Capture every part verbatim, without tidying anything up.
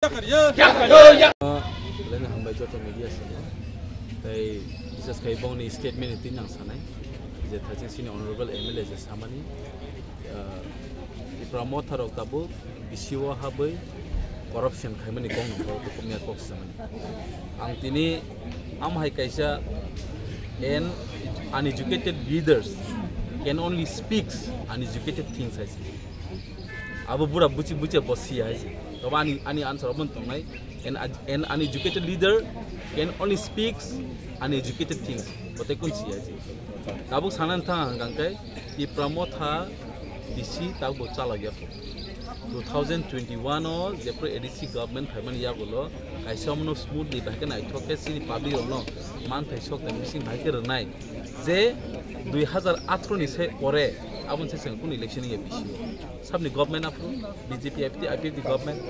Belai no hambai joto media sino. Tai bisas khai bongni statement ni tini ang sanai. Je thaching sini honorable M L A je samani, ah, Tipra Motha rok tabuk bisi o habwi corruption khaimani kok nang kok, kok miya kok samani. Ang tini am hai kaisa, an uneducated leaders can only speaks uneducated things hai se. Abo bura buchi buchi bo siya hai se. Tobo ani, ani answer obo tongnai. An, an uneducated leader can only speaks uneducated things. Bote kun siya hai se. Tabuk sanan thang hang kai Tipra Motha bisi tabuk chalok ya. Two thousand twenty-one o jephru A D C government phaimani yagulo kaisa omono smoothly bahai khe naithok khe chini public rokno manthai sok tei bising bahai khe rwnai je dui hazar athro ni se pore aboni se chwng kunu election ya bisi o sabni government aphuru B J P I P F T, I P F T government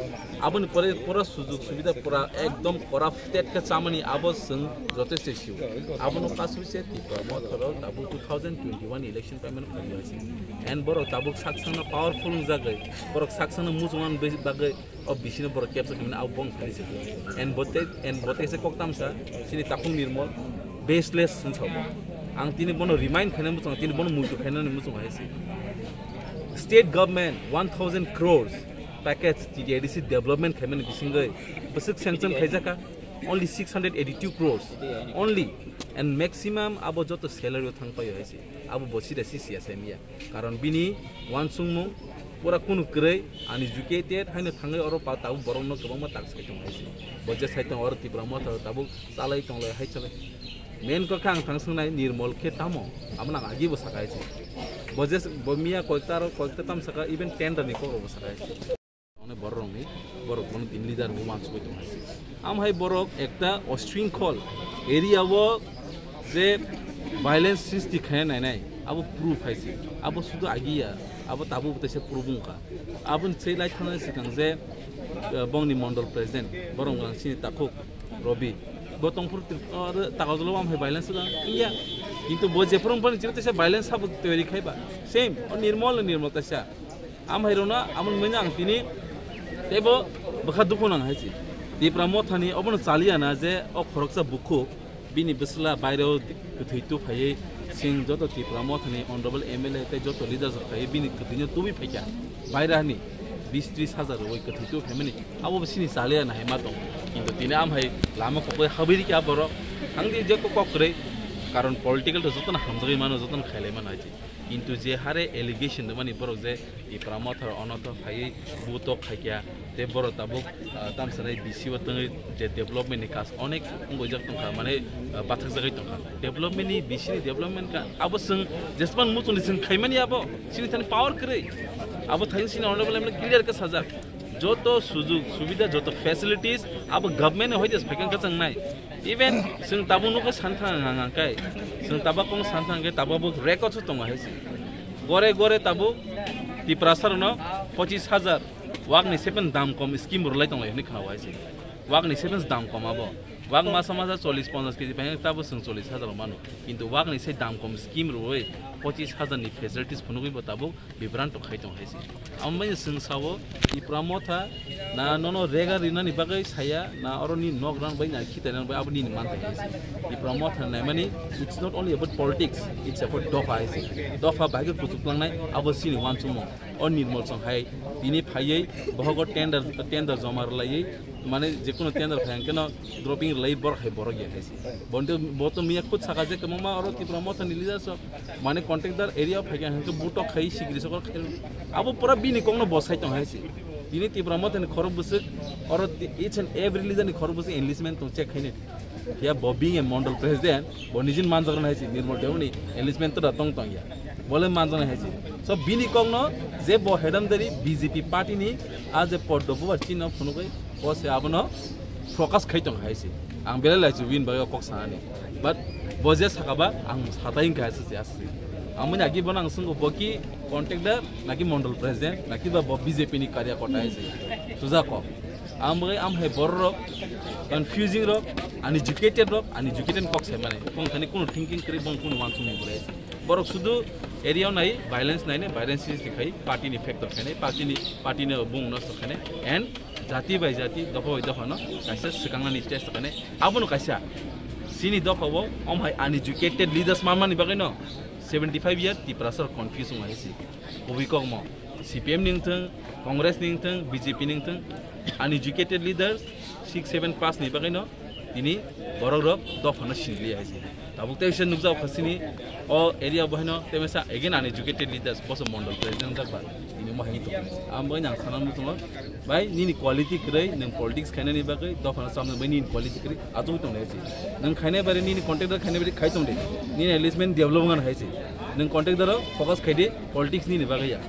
aboni pore pura sujug subida pura ekdom corrupted khe chamani abo chwng jotesto sio. Abono kasu se Tipra Motha rok tabuk two thousand twenty-one election payment khaio hai se. And borok tabuk saksangno powerful wngjagwi, borok saksangno muchungna bagwi o bisino borok capture khaimani abo bong thani se. And bote, and bote se kok tamsa, sini takhuk Nirmol, baseless hwnsa bo. Ang tini bono remind khainani muchungo, tini bono muitu khainani muchungo hai se. State government one thousand crores package T D I D C development khaimani bisingwi bwswk sanction khaijaka, only six hundred eighty-two crores, only, and maximum abo joto salary o thang paio hai se. Abo bo sida si siya sai miya. Karon bini wansukmung pura kunu kwrwi, uneducated, haino thangwi oro pa tabuk borokno kwbangma tak sai tongo hai se. Bo je sai tongo oro Tipra Motha tabuk chalai tonglai hai chalai. Main kok khe ang thang swngnai Nirmol khe tamo? Amo nang agi bo saka hai se. Bo je bo miya koikta aro koikta tam saka, even tender ni kok bo saka hai se. Onek borok rokni, borok bono tin leader bo wansugwi tongo hai se. Am hai borok ekta ushrinkol area o je violence sristi khaina nainai, abo proof hai se. Abo sudu agiya, abo tabuk teisa proof wngkha. Aboni se lai thangna swkang je, eh, bongni mondol president, borok wng sini takhuk Robi. Bo tongphuru Trip-, o, Takarjalo am hai violence wng ya. Kintu bo jephuru wngphani chini teisa violence sabo toyari khaiba. Same, o Nirmol, Nirmol teisa. Am hai rona, amon manya ang tini tebo bwkha dukhu nang hai se. Tipra Mothani obono chaliya na je o khoroksa bukhuk bini bwsla baireo kwthwi tu phaiwi sing joto Tipra Mothani honorable M L A tei joto leaders rok phaiwi bini kwthwino tubui phaikha. Bairani bis tris hajar rwi kwthwi tu phaimani abo bo sini chaliya na hai ma tong. Kintu tini am hai lama kokoi habwi rikha borok. Ang di je kok kwrwi karon political to jotono hamjagwi mano, jotono khailai mano hai se. Kintu je hare allegation rwmani borok je Tipra Motha rok ono to phaiwi butok khaikya, tei borok tabuk, ah, tamsanai B C o tongwi je development ni kaam onek wngwi jak tongkha, mane, ah, bathakjagwi tongkha. Development ni, B C ni development ka abo chwng jesman muchungni chwng khaimani abo chini thani power kwrwi. Abo thani chini honorable M L A clear khe sajak. Joto sujug subida, joto facilities abo government ni hoite phaikha khe chwng nai. Even chwng tabuk nukha santhang ang, ang kai. Chwng tabuk kong santhang khe tabuk bo record se tongo hai se. Gore gore tabuk Tiprasa rokno pochis hajar wakni seven dam kom scheme rwlai tonglai hwnwi khna hai se. Wakni seven dam kom abo. Wak masa masa chollish ponchash K G pai tabuk chwng chollish hajar mano. Kintu wakni se dam kom scheme rwwi pochis hajar ni facilities phunugwi bo tabuk bibranto khai tong hai se. Amo bai chwng sao, Tipra Motha na nono rega rinani bagwi saya, na oroni nok rang bai na khitai rang bai abo nini man hai se. Tipra Motha naimani, it's not only about politics, it's about dopha hai se. Dopha bai khe kuchuk langnai abo chini wansukmung. O Nirmol song hai tini phaiwi bohogo tender, tender joma rwlaiwi, mane jekunu tender phai hwnkhe no dropping rwlai borok hai borok ya hai se. Bonte bo to miya khud saka je kwbangma oro Tipra Motha ni leaders rok mane contractor area o phaikha hwnkhe butok khai sigiri sokor khai abo pura bini kokno bosai tong hai se. Tini Tipra Motha ni khorok bwswk oro ti-, each and every leader ni khorok bwswk enlistment tong check khainai. Ya bo being a mondol president, bo nijin manjak rwna hai se Nirmol Debbarma ni enlistment to da tong tong ya. Bole manjak hai se. So bini kokno je bo hedam dari B J P party ni a je pod do bubar chino phunugwi bo se abono focus khai tong hai se. Ang belai lai chu win bai kok sanani. But bo je sakaba ang satai wngkha hai se, ase. Ang mani agi bono ang swngo bo ki contractor naki mondol president naki ba bo B J P ni karya kota hai se. Suja kok. Ang bai am hai borok rok, confusing rok, uneducated rok, uneducated kok sai mani. Kung thani kuno thinking kri bong kuno wansung ni bwrwi. Borok sudu area o nai violence nai nai violence is khai party ni factor khai nai party ni party ni bung nosto khai nai and Jati bai jati, dopha bai dophano kaisa swkangnani stage thangkha ne. Abono kaisa chini dophao om hai uneducated leaders manmani bagwino seventy five year Tiprasa rok confuse wng hai se. Kubui kokmo C P M ni wngthwng, Congress ni wngthwng, B J P ni wngthwng, uneducated leaders six seven pass ni bagwino tini borok rok dophano sinli hai se. Tabuk tei se nukjak kha chini o area bo haino tei mesa again uneducated leaders boso mondol president jak ba tini mo hai tong. Am bai nang sana mutungo bai nini quality kwrwi nwng politics khainani bagwi dophano samno bai nini quality kwrwi achugwi tong hai se. Nwng khainai bai nini contractor khainai bai khai tong de. Nini at least men develop ngan hai se. Nwng contractor o focus khai de politics nini bagwi ya.